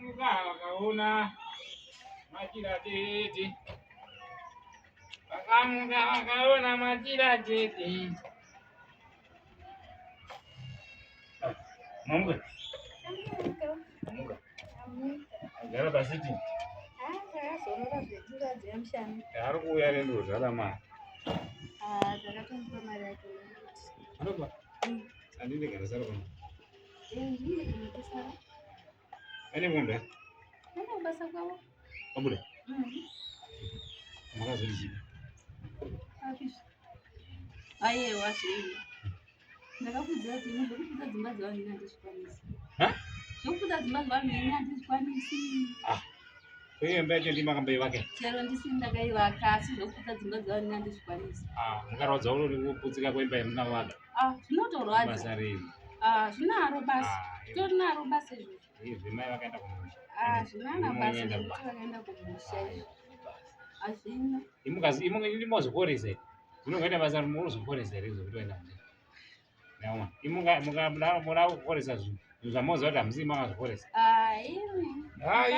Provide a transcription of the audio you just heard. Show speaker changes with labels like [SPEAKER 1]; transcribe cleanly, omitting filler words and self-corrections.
[SPEAKER 1] Vakamuka vakaona machira chete. Vakamuka vakaona machira chete. Mamuka. Mamuka. Gara pasiti. Ari kuuya nendozvara mari.
[SPEAKER 2] Ah, ndakatompa mari yake.
[SPEAKER 1] Anopa? Andinde gara sara pano. Ane munda?
[SPEAKER 2] Ane kubasa kwavo.
[SPEAKER 1] Wabuda? Makazodii?
[SPEAKER 2] Aiwa zvei. Ndakakuudza kuti ini zvekuputsa dzimba dzevanhu ini handizvikwanisi. Zvekuputsa dzimba dzevanhu ini handizvikwanisi.
[SPEAKER 1] Ah. Iyo imba yacho ndimi makamboivaka?
[SPEAKER 2] Chero ndisini ndakaivaka asi zvekuputsa dzimba dzevanhu ini handizvikwanisi.
[SPEAKER 1] Ah, mukarwadza uri kuputsika kwemba yamunavaka.
[SPEAKER 2] Ah, zvinotorwadza.
[SPEAKER 1] Basa rei?
[SPEAKER 2] Ah, zvinaro basa. Ah, Zvitori basa izvozvo.
[SPEAKER 1] Izvi mai vakaenda kumusha.
[SPEAKER 2] Ah, zvinana basa zvekuti vakaenda kumusha izvo. Hazvina.
[SPEAKER 1] Imukazi imu mozoporesa. Zvinongoita basa munozoporesa here zvekuti vaenda kumusha? Naona. Imuka muka muna kuporesa zvinhu zvamoziva kuti hamusi makazviporesa.
[SPEAKER 2] Ah, imi.
[SPEAKER 1] Hai.